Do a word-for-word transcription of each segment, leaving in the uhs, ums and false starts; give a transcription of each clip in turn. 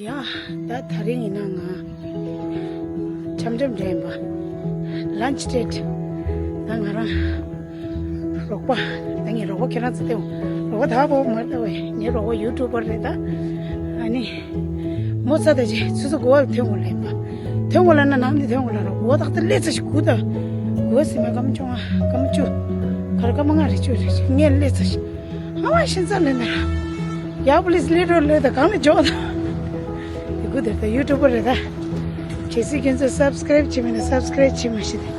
ཡ། ད་དེ་རིང་ཡིན་ན་ང་འཆམ་འཆམ་འདྲ་ཡིན་པ། ལན་ཆི་ཌེ་ཊི། ད་ང་རང་རོགས་པ། ད་ངའི་རོགས་པ་ཁྱེད་རང་ཚོ་ལྟོས། རོགས་པ་ད་བོ་མ་ལྟ་བས། ངའི་རོགས་པ་ཡུ་ཊུབ་པར་རེད་ད། ཨ་ནི་མོ་ཚ་ད་ཅི་ཆུ་ཚོད་དགུ་པ་ལ་ཐོན་དགོས་ལ་ཡིན་པ། ཐོན་དགོས་ལ་ན་ནང་ནས་ཐོན་དགོས་ལ་རོགས་པ་ད་ལྟ་སླེབས་ཚར་ཤག་དགུ་ད། དགུ་པ་ཟིན་མ་སྐར་མ་བཅོ་ལྔ་སྐར་མ་བཅུ། ག་རེ་སྐར་མ་ལྔ་རེད་བཅུ་རེད། ངས་སླེབས་ཚར་ཤག་ཨ་མ་ཤིན་ཙང་ལེན་ན། ཡ་པི་ལི་སི་ལེ་ཊར་ལེ་ད་གང་ནས་འཇོག་ད། དེ་གུ་དེར་ད་ཡུ་ཊུབ་པར་རེད་ད། གལ་སྲིད་ཁྱེད་ཚོས་སབ་སི་ཀ་རེབ་བྱས་མེད་ན་སབ་སི་ཀ་རེབ་བྱེད་མ་ཤེས་ཏེ།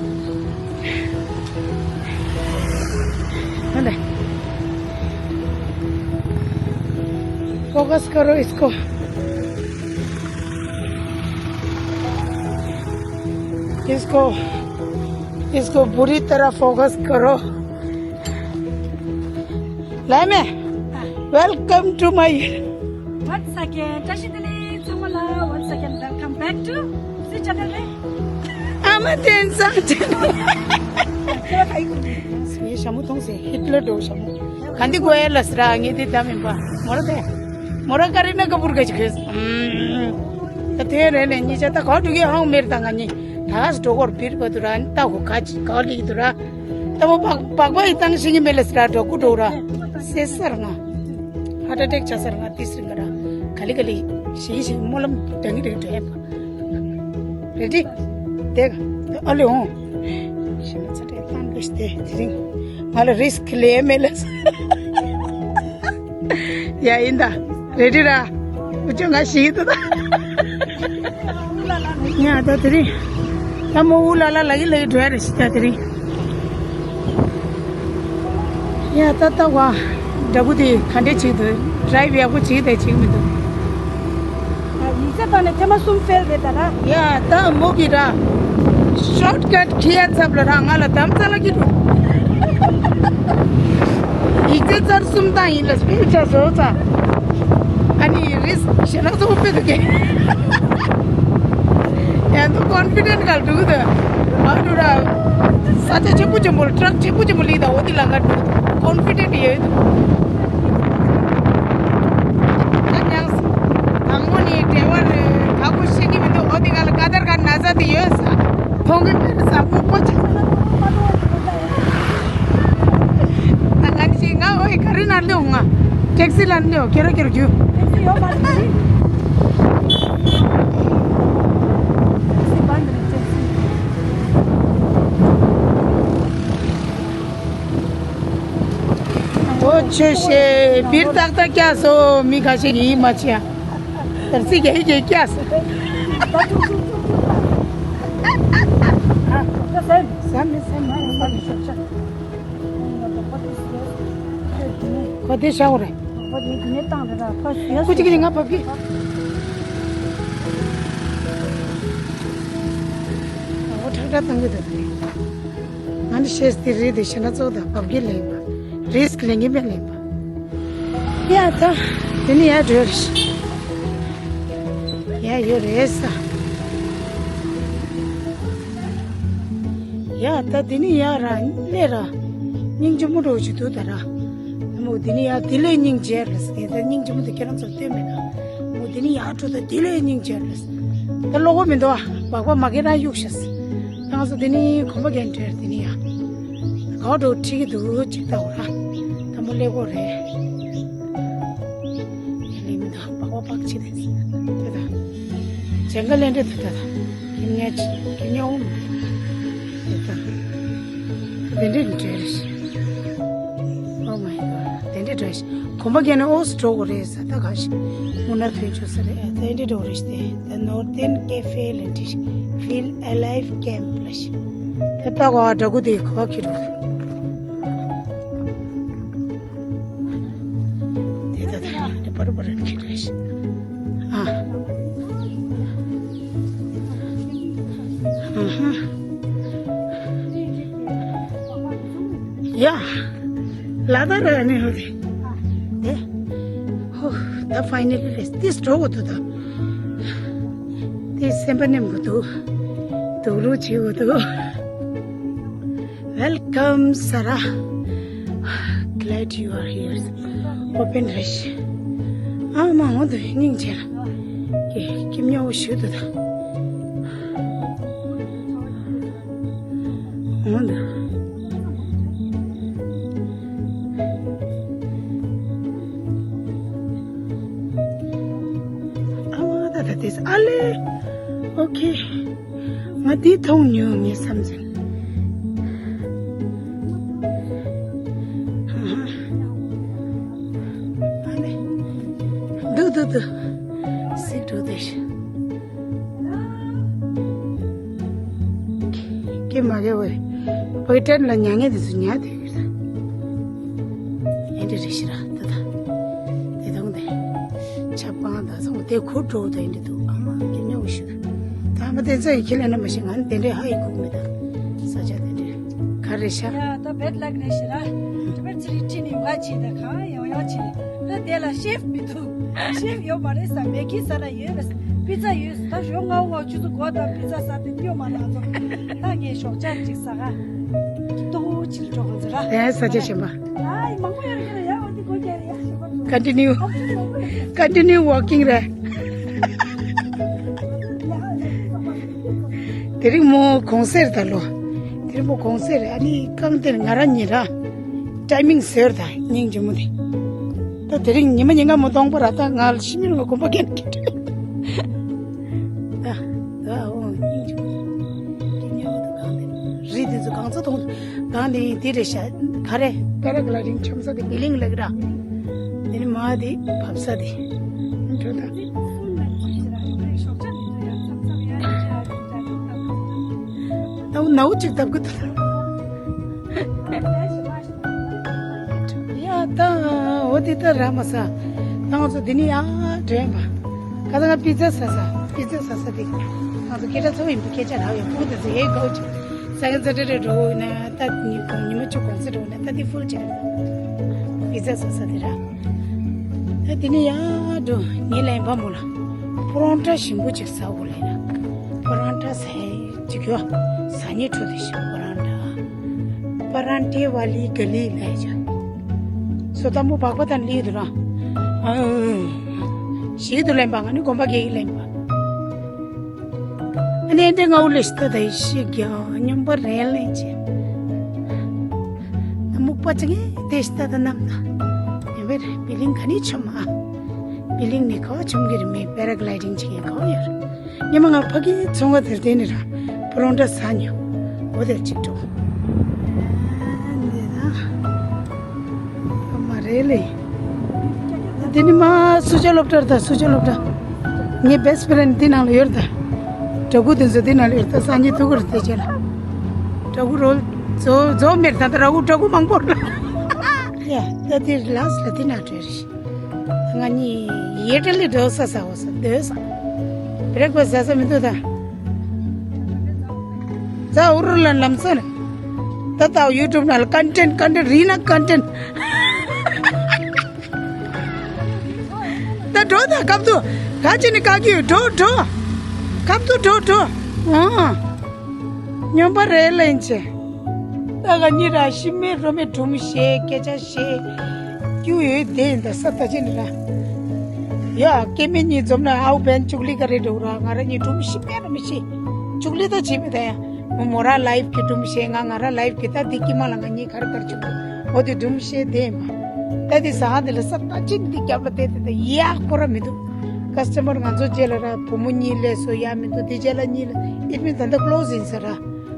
ཧ་ལས། फोकस करो इसको। इसको, इसको बुरी तरह फोकस करो। लाइमे, welcome to my once again. བཀྲ་ཤིས་བདེ་ལེགས་ཚང་མ་ལ། Once again welcome back to སུའི་ཆེ་ནལ་རེད། ཨ་མ་དེན་སང་ཆེ་ནལ། ངའི་ཞྭ་མོ་མཐོང་སོང་། ཧི་ཊི་ལར་འདྲ་བོ་ཞྭ་མོ། ག་འདི་གོ་ཡ་ལ་སི་ར་ངས་འདི་ད་མིན་པ། མོ་ར་དེ། མོ་ར་ཀ་རི་ན་ཀ་པུར་ག་ཅིག་ཁེས། ད་དེ་རེ་ནས་ཉི་ཆ་ད་ག་འགྲོ་གི་ཧང་མེར་ད་ང་ཉི་ད་ག་སི་འགྲོ་གོར་བིར་བ་དུ་ར་ད་གོ་ག་ཅིག་ག་ལི་དུ་ར། ད་བོ་པག་པག་པ་ཡི་བཏང་ཤེས་ཀྱི་མེད་ལ་སི་ར་འགྲོ་གུ་འགྲོ་ར། སེ་སར་ང་། ཧར་ཊི་ཨ་ཊེག་ཆ་སར་ང་ཏི་སི་རིང་ག་ར། ག་ལི་ག་ལི་ཞིག་ཞིག་སྨོན་ལམ་འདྲ་གི་རེད་འདྲ་ཡ། རེ་ཌི། དེ་ཨ་ལེ་འོང་། ཞིག་ན་ཚ་དྲེ་ཏང་ལེ་ཤི་དེ་དེ་རིང་ང་ལ་རིསི་ཀི་ལེ་མེད་ལ། ཡ་ཡིན་ད། རེ་ཌི་ར། འུ་ཅོ་ང་ཞིག་ཡིན་ད། ཡ་ད་དེ་རིང་། ད་མོ་འུ་ལ་ལ་ལ་གི་ལ་གི་འགྲོ་ཡ་རེ་ཤི་ད་དེ་རིང་། ཡ་ད་ད་བ། འདྲ་པོ་དེ་ག་འདྲས་བྱེད་འདུག་ཌ་རའི་ཝི་ཡག་པོ་བྱེད་དེ་བྱེད་མི་འདུག་ཡིག་ཚད་བཏང་ནས་ཐེངས་མ་གསུམ་ཕེལ་རེད་ད་ར། ཡ་ད་མོ་གི་ར། ཤོར་ཊི་ཀཊ་ཁྱེར་ཡ་ཚབ་ལ་ར་ང་ལ་དམ་རྩ་ལ་གི་འདུག་ཡིག་ཚད་ཚར་གསུམ་བཏང་ཡིན་ལ་ཕེལ་ཆ་བཟོ་ཚ། ཨ་ནི་རིས་ཞེ་ན་གཙོ་བོ་དཔེ་འདུག་གས། ཡང་དུ་ཀོན་ཕི་ཌེན་ཊི་ག་ལ་འདུག་ད། ཨ་འདུག་ར། ས་ཆ་ཆེན་པོ་ཆེན་པོ་ལ་ཊ་རག་ཆེན་པོ་ཆེན་པོ་ལི་ད་འོ་དེ་ལ་ང་འདུག་ཀོན་ཕི་ཌེན་ཊི་ཡོད་འདུག་ད་ཡང་དང་པོ་ནས་འབྲེལ་བ་རེད་ག་གོ་ཤེས་ཀྱི་མི་འདུག་འོ་དེ་ག་ལ་ཀ་དར་ག་ན་ཟ་དེ་ཡོད་ས་མཐོང་གི་མེད་ས་སྨུག་པོ་ཆེ་ས་ན་ད་ང་ཞིག་ང་འོ་ཡི་ག་རེ་ན་ལེའོ་ང་ཊེག་སི་ལ་ལེའོ་ཁྱེར་རོ་ཁྱེར་རོ་རྒྱུ། ཊེག་སི་ཡོད་མ་རེད། ཊེག་སི་བན་རེད་ཊེག་སི། ཨོ་ཆོས་ཤེས་བིར་ཏག་ཏག་སྐྱག་སོ་མི་ཁ་ཤས་ཡིད་མ་ཆེས། དར་སི་གེ་གེ་སྐྱག་སོ། ཟམ་མི་ཟམ་མི་ཟམ་མི་ཟམ་མི། ཁོ་དེ་ཤ་བོ་རེད། ཁོ་དེ་དེ་ནས་བཏང་རེད་ད་ཁོ་ཡོད། ཁོ་གཅིག་གིས་ང་བབ་གི། ཨ་ཁོ་ཁྲག་ཁྲག་བཏང་གི་འདུག་ང་ནི་ཤེས་དེ་རེད་དེ་ཤེས་ན་གཙོ་དང་བབ་གི་ལེན་པ། རིས་ཀི་ལེན་གི་མེད་ལེན་པ། ཡ་ད། དེ་ནི་ཡ་འགྲོ་རེད། ཡ་ཡོད་རེད་ས། ཡ་ད་དེ་ནི་ཡ་ར་ལེ་ར། སྙིང་རྗེ་མོ་འགྲོ་ཞིག་འདུག་ད་ར། མོ་དེ་ནི་ཡ་དེ་ལས་སྙིང་རྗེ་རེད་ས་དེ་ད་སྙིང་རྗེ་མོ་དེ་ཁྱེད་རང་ཚོ་ལྟོས་མེད་ན། མོ་དེ་ནི་ཡ་འགྲོ་ད་དེ་ལས་སྙིང་རྗེ་རེད་ས། ད་ལོག་གོ་མི་འདུག་ཨ། སྦག་སྦག་མ་གེ་རང་གཡུག་ཤ་ས། ད་ང་ཚོ་དེ་ནི་གོམ་པ་རྒྱག་འགྲོ་ཡ་དེ་ནི་ཡ། ག་འགྲོ་ཁྲིད་ཀྱི་འདུག་ཅིག་ལྟ་འོ་ར། ད་མོ་སླེབས་གོ་རེད། ཡ་ལེ་མི་འདུག་སྦག་སྦག་སྦག་ཅིག་རེད། ད་ད། ཇེང་ག་ལེན་འདྲེ་ད་ད་ད། ཁྱིམ་ཉ་ཅི་ཁྱིམ་ཉ་འོང་། ད་ད། དེ་འདྲེ་འདྲེ་རེད། Oh my god དེ་འདྲེ་འདྲ་ཞིག་གོམ་པ་རྒྱག་ནས་ཨོ་སི་འགྲོ་དགོས་རེད་ས་ད་ག་ཞིག་མུ་ན་ཐོན་ཆོག་ས་རེད་དེ་འདྲེ་འགྲོ་རེད་ཞིག་དེ། The Northern Cafe ལེན་འདྲེ་ཞིག Feel Alive Camp ལ་ཞིག་དེ་ལྟ་གོ་ཨ་འདྲ་གུ་དེ་གོ་ཁྱི་འགྲོ། དེ་ད་ད་དེ་པར་པར་ཁྱི་རེད། ཨ། ཨ་ཧ། ཡ། ལ་ད་ར་ནི་ཧོ་དེ། དེ། ཧོ། ད་ཕའི་ནལ་རེད་ཏིས་འགྲོ་གོ་ཐུ་ད། དེ་སེམས་པ་ནེམ་གོ་ཐུ། དུག་ལུག་བྱེད་གོ་ཐུ། Welcome Sarah. Glad you are here. Open race. ཨ་མ་འོ་དུ་སྙིང་རྗེ་ལ། ཀྱེ་ཀྱེ་མཉམ་པོ་ཞུ་དུ་ད། འོང་དུ། ཨ་མ་ད་ད་དེ་ཨ་ལེ། ཨོ་ཁེ། ང་འདི་མཐོང་མྱོང་ངས་བསམ་ཚུལ། ཨ་ནི། འདུག་འདུག་འདུག་སིག་འགྲོ་དེ་ཤི། ཀྱེ་མ་གེ་ཝེ། བོད་ཀྱི་ཊན་ལ་ཉ་ངེ་དེ་ཚོ་ཉ་དེ་ཡོད་ས། ཨེ་འདྲ་རེ་ཤི་ར་ད་ད། དེ་དང་དེ། ཆབ་ཁང་ད་སོང་དེ་ཁུར་འགྲོ་དེ་འདྲ་འདུག་ཨ་མ་ཀྱེ་མཉམ་པོ་ཞུ། ད་མ་དེ་ཚོ་ཡི་ཁྱེད་ལ་ན་མ་ཤེས་ང་ནི་དེ་འདྲའི་ཧ་ཡི་གུག་མེད་ད། ས་ཆ་དེ་འདྲའི་ག་རེ་ཤ། ཡ་ད་བེད་ལག་རེ་ཤི་ར། ད་བེད་ཚི་རི་ཁྲི་ནི་ཡོང་ང་ཆི་ད་གང་ཡོང་ཡོང་ཆི། ད་དེ་ལ་ཤེབ་མི་འདུག་ཤེབ་ཡོད་མ་རེད་ས། མེ་གི་ས་ར་ཡོད་པས། པི་ཙ་ཡོད་ས། ད་ཞོགས་སྔ་པོ་ཆུ་ཚོད་དགུ་དང་པི་ཙ་ས་དེ་སྨྱོ་མ་ལ་ཚོ། ད་ངས་ཞོགས་ཇ་གཅིག་ཟ་ག་ཏོག་ཅིག་འགྲོ་ག་ཚོད་ར། ཨེ་ས་ཆ་གཞན་པ། ཨའི་མང་པོ་ཡོད་རེད་ཡ། འོ་དེ་གོ་རྒྱ་རེད་ཡ། ཞོགས་པ་ཚོ། Continue། Continue walking རེད། དེ་རིང་མོ་གུང་སེང་ད་ལོ། དེ་རིང་མོ་གུང་སེང་རེད། ཨ་ནི་རྐང་སྟེང་ང་རང་ཉིད་ར། ཊའི་མིང་ཟེར་ད་སྙིང་རྗེ་མོ་དེ། ད་དེ་རིང་ཉི་མ་ཉིན་གང་མོ་སྟོང་པ་ར། ད་ང་ལ་ཤི་མི་རུང་གོམ་པ་རྒྱག་གི་འདུག་ད་ད་འོ་སྙིང་རྗེ་མོ་དེ། ཉི་མ་ཉིན་གང་དེ་རི་དེ་ཚོ་གང་ཚོ་མཐོང་། གང་དེ་དེ་རེད་ཤག་ག་རེ་པེ་ར་གི་ལའི་ཌིང་འཁྱམ་ས་དེ་བི་ལིང་ལགས་ར། དེ་ནི་མ་དེ་བབས་ས་དེ། འགྲོ་ད། ནའུ་ནའུ་ཅིག་བཏབ་གི་འདུག་ཡ་ད་འོ་དེ་ད་ར་མ་ས། ད་ང་ཚོ་འདི་ནས་ཡར་འགྲོ་ཡིན་པ། ཁ་སང་ང་པི་ཛ་ཟ་ས། པི་ཛ་ཟ་ས་དེ། ང་ཚོ་སྐད་གྲགས་ཚ་བོ་ཡིན་པའི་སྐད་ཆ་རག་ཡོད། ཕྲུ་གུ་དེ་ཚོ་ཧེ་གོ་ཅིག་ས་ག་ཛ་ཏྲ་རེ་འགྲོ་ན་ད་ཉི་ཉི་མ་བཅུ་གོང་ཚེ་འགྲོ་ན་ད་དེ་ཧྥུལ་བྱས། པི་ཛ་ཟ་ས་དེ་ར། ད་དེ་ནས་ཡར་འགྲོ། ངའི་ལན་པ་མོ་ལ་པ་རོན་ཊ་ཞིམ་པོ་ཅིག་ཟ་དགོས་ལབ་ན། པ་རོན་ཊ་ཟ་ཡི་ཅིག་ཡོད། ཟ་ཉེ་འཕྲོ་དེ་ཞིག་པ་རོན་ཊ། པ་རོན་ཊེ་ཝ་ལི་ག་ལི་ལབ་ཡ་ཅིག་སོ་ཏམ་པོ་སྦག་སྦག་དང་ལི་འདུག་ར། ཨ། ཞིག་ཏུ་ལེན་པ། ང་ནི་གོམ་པ་རྒྱག་གི་ལེན་པ། ཨ་ནི་འདི་ང་འུ་ལེ་ཤི་ད་ད་ཡི་ཤི་གྱ་སྨྱོན་པ་རེད་ལེན་ཅེ། སྨུག་པ་ཅིག་ངས་དེ་ཤི་ད་ད་ནམ་ད། ཡིན་པས་བི་ལིང་ག་ནས་ཆོམ་ཨ། བི་ལིང་ནས་ག་བ་ཆོམ་གི་རེད། མི་པེ་ར་གི་ལའི་ཌིང་བྱེད་མཁན་ག་བ་ཡོད་རེད། ཉི་མ་ང་ཕ་གིའི་ཚོང་ཁང་དེར་བསྡད་ནས་ར་པ་རོན་ཊ་ཟ་མྱོང་། འོ་དེར་གཅིག་འགྲོ། འདི་ན་མ་རེད་ལེ། འདི་ནི་མ་སུ་ཇཱ་སློབ་གྲྭ་རེད། ད་སུ་ཇཱ་སློབ་གྲྭ། ངའི་བེ་སི་ཊི་ཕི་རེན་ཌི་འདི་ནང་ལ་ཡོད་རེད། ད་ཌ་གུ་དེ་ཚོ་འདི་ནང་ལ་ཡོད་རེད། ད་སང་ཉིན་ཐུག་གི་རེད། དེ་རྗེས་ལ་ཌ་གུ་རོལ་ཛོ་ཛོ་མེར་ད་ད་ར་གུ་ཌ་གུ་མང་པོ་རེད། ཡ་ད་དེ་ལ་སི་ལ་འདི་ནང་འགྲོ་རེད། ང་གཉིས་ཡེ་ཏ་ལི་འགྲོ་ས་ཟ་འོ་ས་འདོད་ས། བྷི་རེག་ཕ་སི་ཟ་ས་མི་འདུག་ད། ཛ་འུ་རུ་ལ་ལམ་སང་ད་ལྟ་ཡུ་ཊུབ་ནང་ལ་ཀོན་ཊེན་ཊི་ཀོན་ཊེན་ཊི་རི་ན་ཀོན་ཊེན་ཊི། ད་འགྲོ་ད་སྐབས་དུ་ག་ཅི་ནི་ག་གི་འགྲོ་འགྲོ། སྐབས་དུ་འགྲོ་འགྲོ། ཨང་། སྨྱོན་པ་རེད་ལེན་ཅེ། ད་ག་ཉི་ར་ཤི་མེ་རོ་མེ་སྒྲུང་བཤད་སྐད་ཆ་བཤད། སྐྱུ་ཡོད་དེ་ཡིན་ད་ས་ད་ཅི་ནི་ར། ཡ་སྐྱེ་དམན་གཉིས་འཛོམས་ན་ཨའུ་བན་ཅུག་ལི་ག་རེ་འགྲོ་ར། ང་ར་གཉིས་སྒྲུང་ཤི་མེ་རོ་མེ་བཤད། ཅུག་ལི་ད་བྱེད་མི་ད་ཡ། མོ་མོ་ར་ལའིབ་གི་སྒྲུང་བཤད། ང་ང་ར་ལའིབ་གི། ད་དེ་ཀི་མ་ལ་ང་གཉིས་ག་རེ་ག་རེ་བྱུང་འོ་དེ་སྒྲུང་བཤད་དེ་མ། ད་དེ་ཟ་ཧ་དེ་ལ་ས་ད་ཅི་འདི་རྒྱབ་ལ་བལྟས་ཏེ་ད་ཡག་པོ་ར་མི་འདུག་ཀ་སི་ཊ་མར་ང་ཚོ་རྗེས་ལ་ར་བུ་མོ་གཉིས་སླེབས་སོ་ཡ་མི་འདུག་དེ་རྗེས་ལ་གཉིས་ལ་ཨིད་མིན་ད་ལྟ་ཀློ་སི་ཡིན་ས་ར།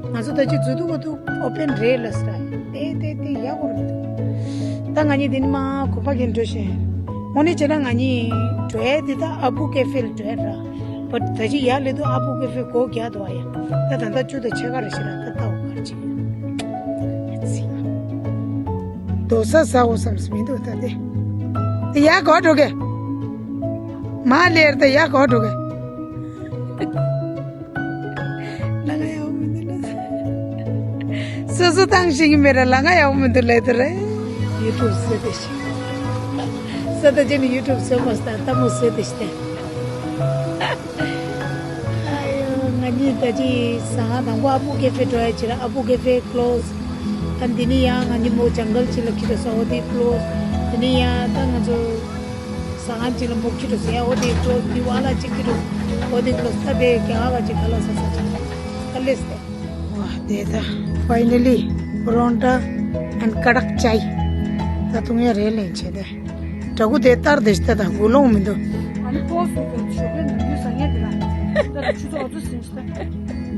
ང་ཚོ་ད་ཅི་འཛུལ་འདུག་གོ་འདུག་ཨོ་པན་རེད་ལ་ས་ར། དེ་དེ་དེ་ཡག་པོ་ར་མི་འདུག་ད་ང་གཉིས་འདི་ནི་མ་གོམ་པ་གྱེན་འགྲོ་ཤེས། དངོས་གནས་བྱས་ན་ང་གཉིས་འགྲོ་ཡ་འདི་ད་ཨ་བུ་ཀེ་ཧྥེ་ལ་འགྲོ་ཡ་ར། བ་ད་ཅི་ཡར་སླེབས་དུས་ཨ་བུ་ཀེ་ཧྥེ་སྒོ་རྒྱག་འདུག་ཨ་ཡ། ད་ད་ལྟ་བཅུ་དང་ཕྱེད་ཀ་རེ་ཞིག་ར། ད་ལྟ་འོ་གར་ཅིག་ཡ། ཚིག་རྡོ་ས་ཟ་འོ་བསམ་སི་མི་འདུག་ད་དེ། དེ་ཡར་གོ་འགྲོ་གེ། མ་ལེར་དེ་ཡར་གོ་འགྲོ་གེ། ལ་ང་ཡག་མི་འདུག་ལ། སོ་སོ་བཏང་ཤེས་ཀྱི་མེད་ར་ལ་ང་ཡག་མི་འདུག་ལ་དེ་རེད། ཡུ་ཊུབ་བཟོས་ཏེ་ཤི། ས་ད་ཅི་ནི་ཡུ་ཊུབ་བཟོས་མ་སྟ་ལྟ་མོ་བཟོས་ཏེ་ཤི་ཏེ། ཨ་ཡོ་ང་གཉིས་ད་ཅི་ཟ་ཧ་དང་པོ་ཨ་བུ་ཀེ་ཧྥེ་འགྲོ་ཡ་ཅི་ར། ཨ་བུ་ཀེ་ཧྥེ་ཀློ་སི། ཨ་འདི་ནི་ཡང་ང་གཉིས་མོ་ཇང་གལ་ཅི་ལ་ཁྱི་ཏོ་ས་འོ་དེ་ཀློ་སི། འདི་ནི་ཡང་ད་ང་ཚོ་ ཟ་ཁང་ཅིག་ལ་འབོག་ཅི་འགྲོ་ཟེར་ཡ། འོ་དེ་ཅོ་དེ་བ་ལ་ཅིག་ཅི་འགྲོ། འོ་དེ་ལོ་ས་དེ་ག་ག་ཅིག་ག་ལ་ས་ས་ཅིག་ག་ལེ་སྟེ། ཨོ་དེ་ད་finally Paronta and Kadak chai ད་འཐུང་ཡ་རེད་ལེན་བྱས་ཏེ། དྲ་གུ་དེ་ལྟར་དེ་ཤི་ད་ད་དགུ་ལོང་མི་འདུག་ཨ་ནི་ཕོ་སུ་གི་ཞོགས་པའི་ནམ་རྒྱུན་ཟ་ངེས་དེ་ལ་ད་ད་ཆུ་ཚོད་འོ་ཚོད་ཟིན་ཤི་ད།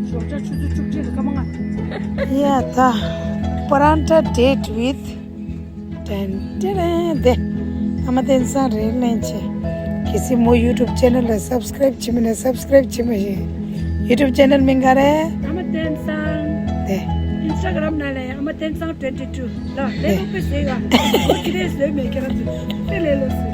ཞོགས་ཇ་ཆུ་ཚོད་བཅུ་གཅིག་ལ་སྐར་མ་ལྔ། ཡ་ད་Paronta date with ཏན་ཏན་དེ། ཨ་མ་བསྟན་སང་རེད་ལན་ཆེ། གལ་སྲིད་མོ་YouTube channel ལ་subscribe བྱེད་མིན་ན་subscribe བྱེད་མ་ཤེས། YouTube channel མིང་ག་རེད། ཨ་མ་བསྟན་སང་། དེ། Instagram ནང་ལ་ཨ་མ་བསྟན་སང་twenty two ལ་དེ། ལས་ལོག་པའི་ཟེར་ཡ། ཁོ་ཁྱི་རེད་ཟེར་མེད་ཁྱེད་རང་ཚོ་དེ་ལས་ལོག་ཟེར།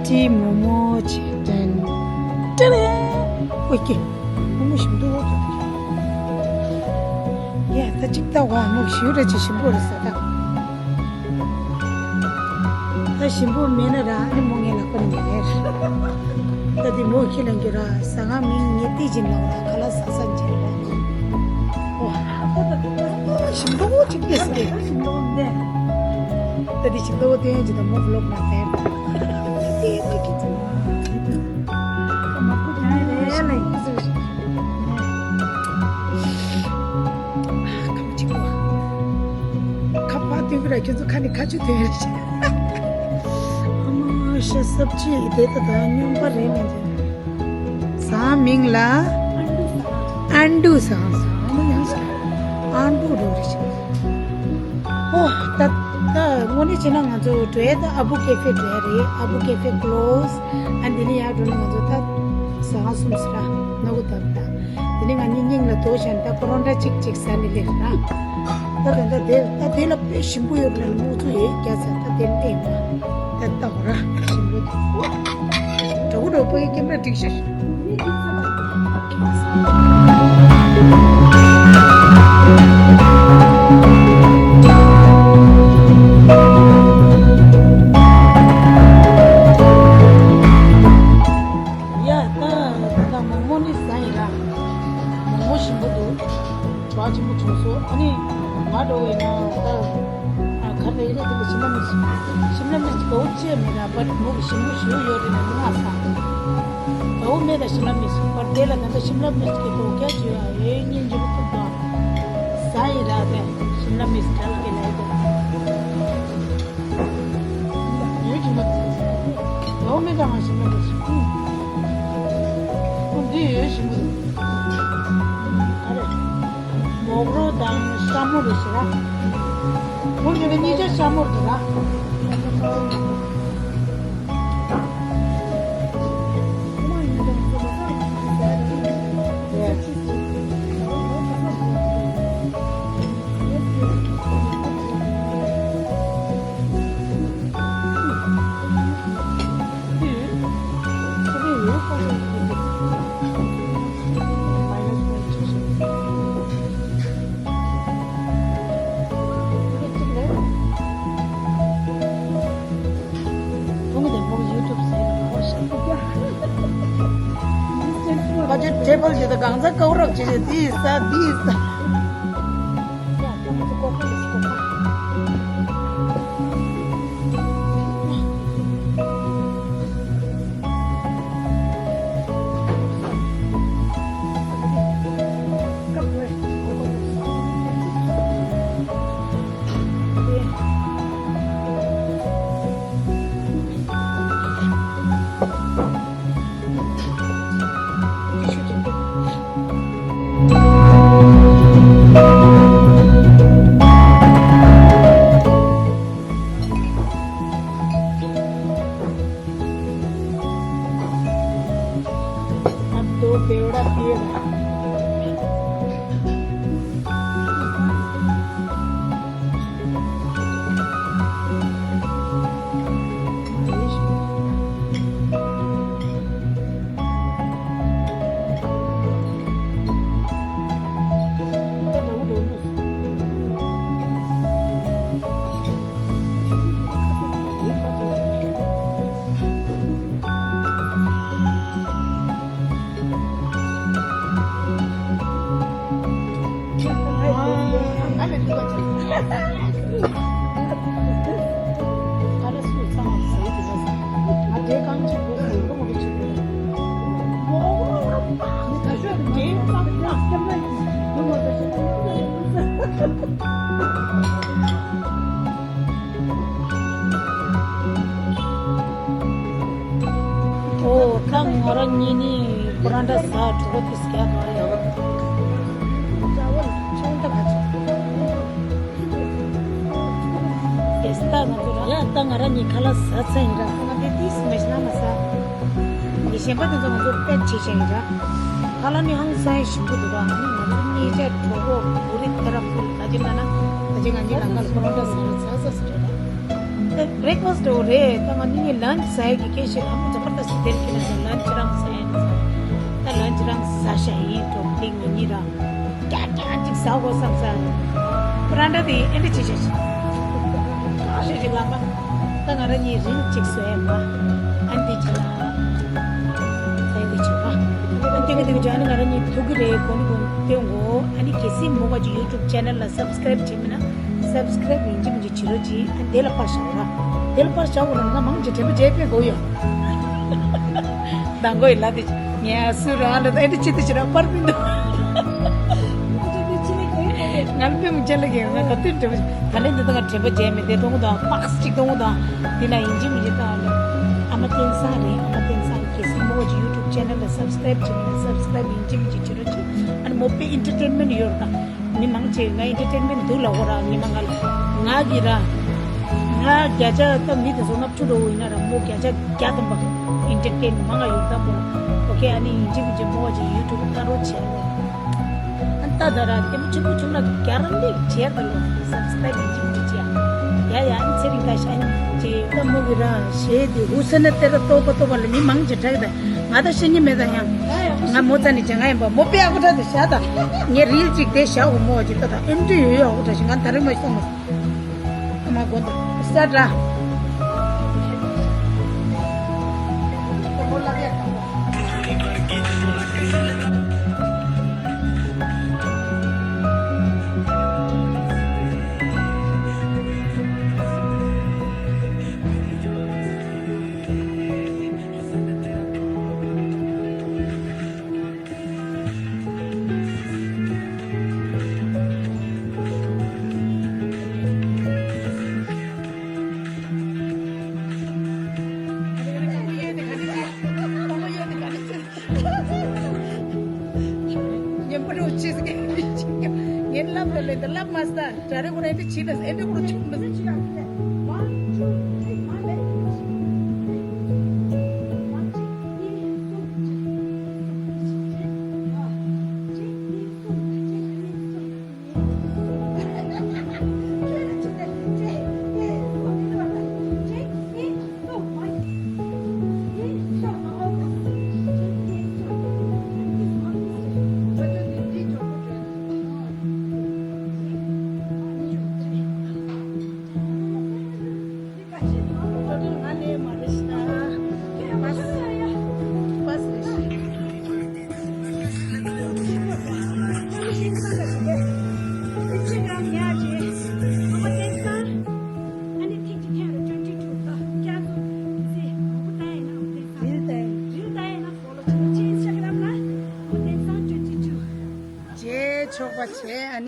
ཅི་མོ་མོ་ཅི་ཏན་ཏན་ཨོ་ཀེ། མོག་མོག་ཞིམ་འདུག་ཨོ་ཏོ། ཡ་ད་ཅིག་ལྟ་བ་མོག་ཞིམ་རེ་ཅིག་ཞིམ་པོ་རེ་ཟ་ད། ད་ཞིམ་པོ་མེད་ན་ར་ཨ་ནི་མོ་ངའི་ལག་པ་ནས་མེད་རེད། ད་དེ་མོ་ཁྱི་ལ་འགྱུར་ར་ཟ་ང་མིན་ངའི་ཏི་ཇིན་ལ་བ་ཁ་ལ་ཟ་ས་འཇལ་ར། ཨོ་ཧ་ཧ་ད་ཞིམ་པོ་ཅིག་ཏེ་སི་ཏེ། ད་ཞིམ་པོ་འདི། ད་དེ་ཞིམ་པོ་ཏེ་ཡང་ཇི་ད་མོ་ཝི་ལོག་ན་ཏེ། ཏེ་ཏེ་ཏེ་ཏེ། ཁ་མ་ཅིག་པོ། ཁ་པར་སྟོན་གི་ར་ཁྱོད་ཚོ་ཁ་ནས་ཁ་ཆུ་ཐོན་ཡ་ཞིག་ཨ་མ་ཤ་སབ་ཅི་དེ་ད་ད་སྨྱོན་པ་རེད་མི་འདུག་ཟ་མིང་ལ་ཨན་ཌུ་ཟ་ཨན་ཌུ་ཟ་ཟ་ཨན་ཌུ་ཡང་ཟ་ཨན་ཌུ་འགྲོ་རེ་ཞིག་ཨོ་ད་ད་དངོས་གནས་བྱས་ན་ང་ཚོ་འགྲོ་ཡ་ད་ཨ་བུ་ཀེ་ཧྥེ་འགྲོ་ཡ་རེད། ཨ་བུ་ཀེ་ཧྥེ་ཀློ་སི། ཨ་འདི་ནས་ཡར་འགྲོ་ན་ང་ཚོ་ད་ཟ་ཁང་གསུམ་ཟེར་ར་ནོ་གུ་ད་ད། དེ་ནས་ང་གཉིས་སྙིང་ལ་དོ་ཤན་ད་པ་རོན་ཊ་གཅིག་གཅིག་ཟ་ནས་སླེབས་ར། ད་ད་ད་དེ་ད་དེ་ལ་དཔེ་ཞིམ་པོ་ཡོད་རེད་ལ་མོ་ཚོ་ཡོད་རྒྱ་ཚ་ད་དེ་ལ་ཨེ་མ་ད་ལྟ་བ་ར་ཞིམ་པོ་འདུག་འགྲོ་གུ་འགྲོ་པོའི་ཀེམ་ར་སྒྲིག་ཤག་ཡ་ད་ད་མོག་མོག་ནི་ཟ་ཡིན་ར། མོག་མོག་ཞིམ་པོ་འདུག་བ་ཆེན་པོ་བྱུང་སོང་། ཨ་ནི་ང་འགྲོ་བའི་ནང་ད་ཨ་ག་རེ་རེད་དེ་ཤིམ་ལ་མིར་ཤི་ཤིམ་ལ་མིར་ཤི་གའུ་ཅེ་མེད་ན་བ་མོག་གི་ཞིམ་པོ་ཞུ་ཡོད་རེད་ན་མི་ང་ས་གའུ་མེད་ད་ཤིམ་ལ་མིར་ཤི་བར་དེ་ལ་ད་ད་ཤིམ་ལ་མིར་ཤི་གི་གའུ་ཀྱ་ཅི་ཡ་ཨེ་ཉིན་ཇི་རུ་ཐུབ་ད་ས་ཡི་ར་དེ་ཤིམ་ལ་མིར་ཤི་ག་ལ་གི་ལ་ཡི་དེ། ཡོད་ཀྱི་མ་འོ་མི་དང་ང་ཞིག་མ་འདུག་ཁོང་འདི་ཡོད་ཞིག་མ་འདུག་ག་རེ། མོག་རོ་དང་ཤ་མོ་རེད་ཟེར་ར། ཁོང་ཡོད་ན་གཉིས་ཆ་ཤ་མོ་རེད་ར། ཁ་ཆེ་ཊེ་བལ་ཞིག་དང་གང་ཚ་ཀའུ་རག་ཅེས་ཏི་ས་ཏི་ས། अब दो बेवड़ा पिएगा। ཨོ། ཁ་ང་རང་གཉིས་ནི་པ་རན་ཏྲ་ཟ་གྲོད་ཁོག་ཏིས་རྒྱགས་འདུག་ཡ། ཨེ་ད་ང་ཚོ་ར་ཡ་ད་ང་རང་གཉིས་ཁ་ལག་ཟ་ཚར་ཡིན་ར། ང་དེ་ཏིས་མེད་ན་མ་ཟ། ངས་གཞན་པ་དེ་ཚོ་ང་ཚོ་པེག་བྱས་བྱས་ཡིན་ར། ཁ་ལག་ནི་ཧང་སང་ཞིམ་པོ་འདུག་ར། ཨ་ནི་ང་ཚོ་གཉིས་ཆ་གྲོད་ཁོག་བུ་རི་ཏ་ར་ཕུལ་ད་ཅི་ན་ན་ད་ཅི་ང་གཉིས་ལ་ཁ་ལ་པ་རན་ཏྲ་ཟ་ར་ཚ་ཚ་ཟ་ར། ད་བྷི་རེག་ཕ་སི་འདྲ་བོ་རེད། ད་ང་གཉིས་ལན་ཆི་ཟ་ཡ་གི་སྐད་ཆ་ལ་མོ་ཛ་བར་དསྟ་དེར་ཁྱེད་ལ་ཟ། ལན་ཆི་རང་ཟ་ཡ་ཡིན་ཟ། ད་ལན་ཆི་རང་ཟ་ཤ་ཡིན་འགྲོ་འདི་ང་གཉིས་ར་རྒྱགས་རྒྱགས་ཅིག་ཟ་དགོས་བསམ་ས། པ་རན་ཏྲ་དེ་ཨེ་འདྲ་ཅིག་བྱས་ཤིག་ཁ་ཤས་ཅིག་ལ་མ་ད་ང་རང་གཉིས་རིལ་ཅིག་བཟོ་ཡ་མ་ཨ་འདི་ཅིག་ལ་ཟ་ཡ་འདི་ཅིག་མ་ཨ་འདི་གི་འདི་གི་ཅོ་ཨ་ནི་ང་རང་གཉིས་ཐུག་གི་རེད། གོ་ནི་གོ་ནི་སྟོན་གོ་ཨ་ནི་གལ་སྲིད་མོ་ག་ཅིག་ཡུ་ཊུབ་ཆེ་ནལ་ལ་སབ་སི་ཀ་རེབ་བྱེད་མིན་ན། སབ་སི་ཀ་རེབ་ཡིན་གཅིག་མིན་གཅིག་བྱེད་རོགས་གྱིས། ཨ་དེ་ལ་པར་བཞག་ར། དེ་ལ་པར་བཞག་དགོས་ན་ང་མང་ཆེ་དྲན་པ་བརྗེད་ཕེབས་དགོས་ཡོད། མདང་དགོས་ཡིན་ལ་དེ་ངས་སུ་རང་ལ་ཨེ་འདྲ་ཅི་ཏི་ཅི་ར་པར་མི་འདུག་ང་ལ་དཔེ་མི་ཆེ་ལ་གི་ང་ག་དུས་དྲན་པ་ད་ལན་འདི་དང་དྲན་པ་བརྗེད་མེད་དེ་གཏོང་དང་པགས་གཅིག་གཏོང་དང་དེ་ན་ཡིན་གཅིག་མིན་གཅིག་བཏང་ལ། ཨ་མ་བསྟན་བཟང་རེད། ཨ་མ་བསྟན་བཟང་གལ་སྲིད་མོ་གཅིག་ཡུ་ཊུབ་ཆེ་ནལ་ལ་སབ་སི་ཀ་རེབ་བྱེད་མིན་ན་སབ་སི་ཀ་རེབ་ཡིན་གཅིག་མིན་གཅིག་བྱེད་རོགས་གྱིས། ཨ་ནི་མོ་དཔེ་ཨེན་ཊར་ཊེན་མེན་ཊི་ཡོད་ར། མི་མང་ཆེ་ང་ཨེན་ཊར་ཊེན་མེན་ཊི་འདུག་ལབ་གོ་ར། ཉི་མ་ང་ལ་ང་གི་ར་ང་བརྒྱ་ཆ་ད་མི་དེ་ཚོ་ལྔ་བཅུ་འགྲོ་བོ་ཡིན་ན་ར་མོ་བརྒྱ་ཆ་བརྒྱ་ཐམ་པ་ཨེན་ཊར་ཊེན་མང་ང་ཡོད་ད་པོ། ཨོ་ཁེ། ཨ་ནི་ཡིན་གཅིག་མིན་གཅིག་མོ་གཅིག་ཡུ་ཊུབ་ལྟ་རོགས་བྱས་རོགས། ཨ་ནི་ད་ད་ར་དེ་མོ་ཆེན་པོ་བྱུང་ན་རྒྱ་ར་ལེགས་བྱས་ད་ལོ་སབ་སི་ཀ་རེབ་ཡིན་གཅིག་མིན་གཅིག་བྱས་ཡ། ཡ་ཡ། ཨ་ནི་ཚེ་རིང་ཁ་ཤས་ཨ་ནི་བྱས་ད་མོ་གི་ར་གཞས་དེ་ཧུ་སེ་ན་ཏེ་ར་ཏོ་པ་ཏོ་པ་ལ་མི་མང་ཆེ་དྲག་ད། ང་ད་ཤེས་ཉི་མེད་ད་ཡང་། ང་མོ་རྩ་ནས་བྱ་ང་ཡིན་པ་མོ་པེ་ཨ་ཁུ་ཁྲ་དེ་བྱ་ད། ངས་རིལ་ཅིག་དེ་བྱ་འོ་མོ་ཅིག་ད་ད་ཨེམ་ཏི་ཡོད་ཡོད་ཨ་ཁུ་ཁྲ་ཞིག་ང་ད་རེ་མ་ཤོང་མ། ཨ་མ་དགོན་ད་ས་དྲ། ཉན་པ་རུ་ཆེ་ཟེར་གི་ཉན་ལབ་ལ་ལེ་ད་ལབ་མ་སྟ་གྲ་རེ་ཁོ་རེ་འདི་ཆི་ལ་ཨེ་འདི་ཁོ་རུ་ཆུང་ལ། རྗེས་ཆོག་པ་བྱས། ཨ་